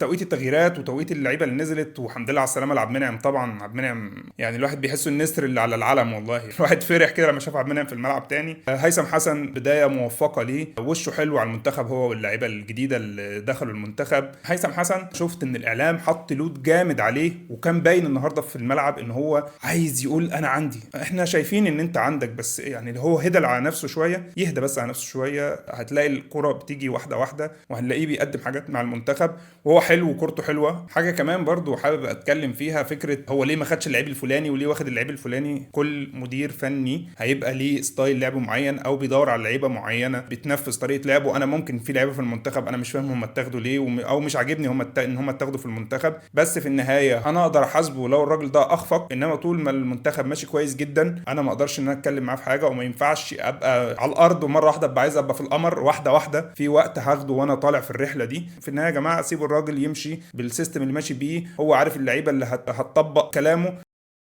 توقيت التغييرات وتوقيت اللعيبة اللي نزلت، والحمد لله على السلامة لعبد المنعم. طبعا عبد المنعم يعني الواحد بيحسه النسر اللي على العلم والله، الواحد فرح كده لما شاف عبد المنعم في الملعب تاني. هيثم حسن بداية موفقة ليه، وشه حلو على المنتخب هو واللعيبة الجديدة اللي دخلوا المنتخب. هيثم حسن شفت ان الاعلام حط load جامد عليه، وكان باين النهارده في الملعب ان هو عايز يقول انا عندي، احنا شايفين ان انت عندك، بس يعني هو هدى على نفسه شويه، يهدى بس على نفسه شويه، هتلاقي الكره بتيجي واحدة واحدة، وهنلاقيه بيقدم حاجات مع المنتخب وهو حلو وكورته حلوه. حاجة كمان برضو حابب اتكلم فيها، فكرة هو ليه ما خدش اللعيب الفلاني وليه واخد اللعيب الفلاني. كل مدير فني هيبقى ليه style لعب معين او بيدور على لعيبة معينة بتنفذ طريقه لعبه. انا ممكن في لعيبة في المنتخب انا مش فاهم هم اتاخدوا ليه او مش عاجبني هم ان هم اتاخدوا في المنتخب، بس في النهاية انا اقدر احاسبه لو الراجل ده اخفق. انما طول ما المنتخب ماشي كويس جدا انا ما اقدرش ان انا اتكلم معاه في حاجه، وما ينفعش ابقى على الارض ومرة واحدة ابقى عايز ابقى في القمر. واحدة واحدة في وقت هاخده وانا طالع في الرحلة دي. في النهاية يا جماعة سيبوا الراجل يمشي بال system اللي ماشي بيه، هو عارف اللعيبة اللي هتطبق كلامه.